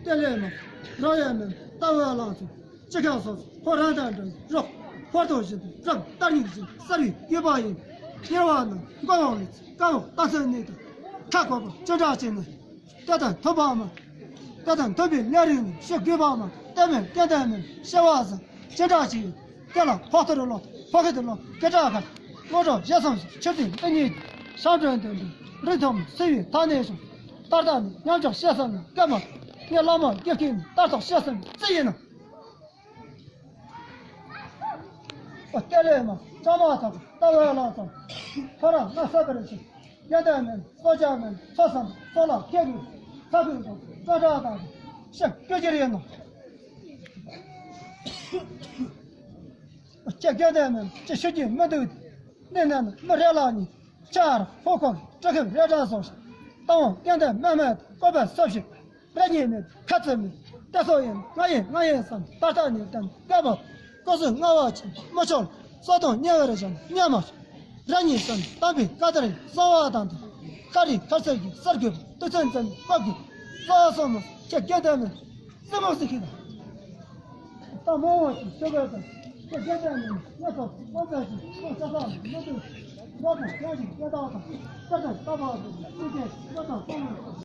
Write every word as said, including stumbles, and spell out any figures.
ལྟེ་ལས་མ། རོ་ཡ་མེ་ལྟ་བའི་ལང་ཚོ། ཅི་ཁ་སོ་སོ་ཁོ་རང་དང་འདྲ་རོགས། ཧོར་ཐོག་བཞིན་དུ་རབ་སྟར་སྙིང་རྗེ་གསར་བའི་ཡོད་པ་ཡིན། གཉེར་བ་རྣམས་མགོ་བོ་ལས་ཀ་བོ་ལྟ་ཚུལ་ནི་དང་། ཁ་ཁོག་པ་ཅི་འདྲ་བྱས་ནས། དེ་དང་མཐུན་པ་མ། དེ་དང་མཐུན་པའི་ལས་རིགས་ནི་ཤེས་དགོས་པ་མ། ལྟད་མོ་སྐད་ལྡན་མིན་ཤེས་པ་ཟ་ཅི་འདྲ་བྱས་ཡོད། དེ་ལ་ཕོག་ཐུར་ལོ་ཕོག་ཁེ་ཐུར་ལོ་སྐད་གྲགས་གར། ངོ་སྤྲོད་བྱེད་སོང་ཞིག་ཆུ་ཚོད་འདི་གཉིས་ཀྱི་ཤང་གྲོན་དོན་དུ་རི་ཐོག་མ་སེ་བའི་ཐ་ནས་བྱུང་། ཏར་ཏར་ནི་མཉམ་འཇོག་བཤད་ས་ནི་སྐད་མ། ངས་བླ་མ་དགེ་རྒན་ནི་ཏར་ཐོག་བཤད་ས་ནི་རྩི་ཡིན་ནམ། ཨོ་སྟེ་ལས་མ་ཅང་མ་ཐག་ལྟ་བའི་ལང་ཚོ། ཁོ་རང་ང་ས་པར་ཞིག་ཡ་ད་མེན་སོ་ཅག་མེན་ཚོ་བསམ་སོ་ལ་ཁྱེད་ཀྱི་ས་ཁུལ་དུ་ཙོ་དྲག་དང་ཤ་སྐྱོ་རྒྱུ་རེད་ནོ། ཁྱེད་སྐད་དེ་མེན་ཅི་ཤོད་ཀྱི་མི་འདུག་འདི་ནས་ནི་མི་རེ་ལ་ཉིད་ཆར་ཧོ་ཁོག་སྤྲི་ཁབ་རེ་དྲག་སོང་ཞིག་ཏང་སྐད་དེ་མེ་མེ་བཀོད་པ་སོབ་ཞིག་ར་ཉིད་མེད་ཁ་ཚིག་མེད་ལྟ་སོ་ཡིན་ང་ཡིན་ང་ཡིན་བསམ་ཏག་ཏག་ནས་བསྟན་སྐད་པ་ཀོ་སུ་ང་བ་ཆེན་མོ་ཆོག་སོ་དང་ཉེ་བར་བྱང་ཉེ་མ་ཆོག་ར་ཉིད་བསམ་གཏམ་པའི་བཀའ་དར་གསང་བ་དང་དང་ཁ་རི་ཁ་སར་གྱི་སར་གྱི་དུ་ཚན་ཚན་བཀའ་གི་གསང་བ་སོ་མ་ཁྱེད་སྐད་དེ་མེན། སེམས་མ་སྲིད་ཁྱི་དང་། ད་མོ་བ་ཅིག་ཤོད་པ་དང་། ཁྱེད་སྐད་དེ་མེན་ང་ཚོ་དབང་ཚད་ཀྱི་ཁོ་ས་ས་མ་འདུག་རོགས་དང་ཁྱེད་ཀྱི་སྐད་བཏགས་དང་། སྐད་དང་ལྟ་བ་དང་ཐུགས་རྗེ་བཀའ་དང་གསང་བ།